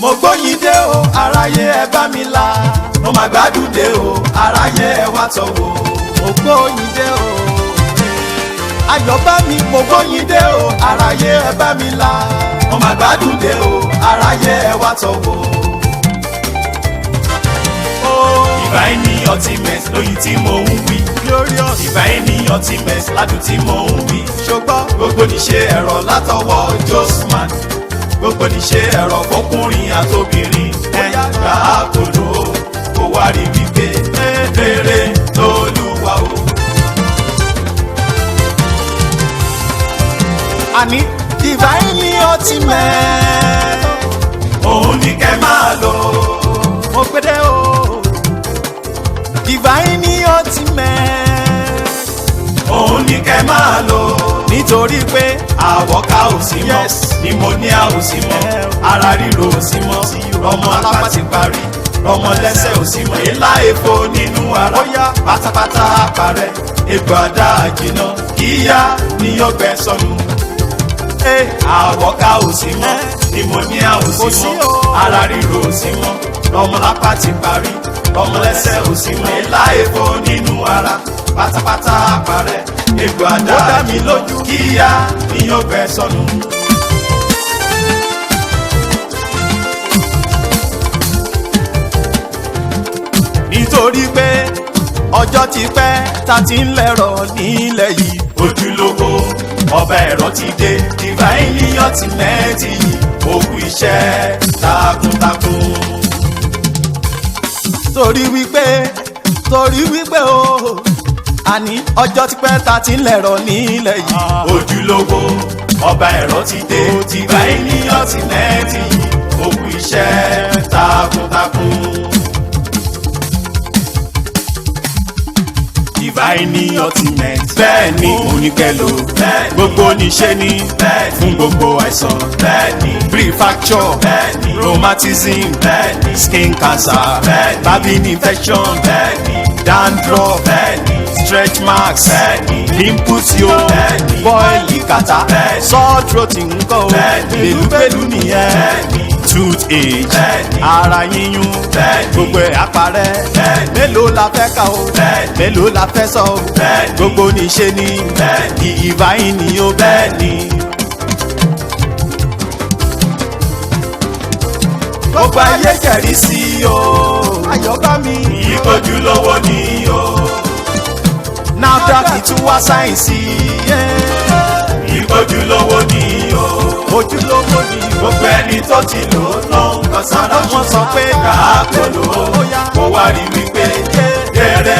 Mo gbóyin dé o, aráyé, ẹ bá mi là. Mo mà gbádùn dé o, aráyé, ẹ wá tọ́wò. Mo gbóyin dé o, ayọ̀ bá mi. Mo gbóyin dé o, aráyé, ẹ bá mi là. Mo mà gbádùn dé o, aráyé, ẹ wá tọ́wò. Divine Ultimate lóyin tí mò ń wí. Glorious. Divine Ultimate ládùn tí mò ń wí. Ṣùgbọ́n gbogbo níṣẹ́ ẹ̀rọ látọwọ́ Josman, gbogbo níṣẹ́ ẹ̀rọ fọkùnrin àtobìnrin, ẹ gbà á kò lò ó kó wá rí wípé rere lolúwa o. Àní Divine Ultimate. Òun ní kẹ́ máa lò. Mo gbédè o, Divine Ultimate. Òun ní kẹ́ máa lò. Nítorí pé àwọ̀ká ò sí mọ́, pneumonia ò sí mọ́, ara ríro ò sí mọ́, ọmọ alápá ti parí, ọmọ lẹ́sẹ̀ ò sí mọ́, ilá èfo nínú ara pátápátá parẹ́, egbò àdá àjìnà kíyá ní ọgbẹ́ sọnù. Àwọ̀ká ò sí mọ́, pneumonia ò Kò sí sí mọ́, o. ara ríro ò sí mọ́, ọmọ lápá ti parí, ọmọ lẹ́sẹ̀ ò sí mọ́, ilá èfo nínú ara pátápátá parẹ́, egbò àdá Ó dá mi lójú. Kíyá ní ọgbẹ́ sọnù. Nítorí pé ọjọ́ ti pẹ́ ta ti ń lẹ̀rọ nílẹ̀ yìí. Ojúlówó ọba ẹ̀rọ ti dé, Divine Ultimate yìí, òkú iṣẹ́ takuntakun. Torí wípé o, àní ọjọ́ ti pẹ́ ta ti ń lẹ̀rọ nílẹ̀ yìí. Ojúlówó ọba ẹ̀rọ ti dé, Divine Ultimate yìí, òkú iṣẹ́ takuntakun. Divine Ultimate, bẹ́ẹ̀ ni oníkẹ́lò, gbogbo níṣẹ́ ni fún gbogbo àìsàn, fracture, rheumatism, skin cancer, babin infection, dandruff, stretch marks, pimples yo, boil, kàtá, sore throat ńkọ́ o, pẹ̀lúpẹ̀lú nìyẹn, toothache, ara yíyún, gbogbo ẹ̀ àparẹ́. Mélòó la fẹ́ kà o? Mélòó la fẹ́ sọ o? Gbogbo níṣe ni Divine ni ó, bẹ́ẹ̀ ni. Gbogbo ayé jẹ̀rí sí o. Ayọ̀ bá mi. Ìkọjúlówó ni o. NAFDAC tún wá sáyẹ̀nsì. Ìkọjúlówó ni o. Ojúlówó ni. Gbogbo ẹni tó ti lò ó ló ń kan sára. Wọ́n sọ pé kàá kò lò ó kó wá rí wípé rere.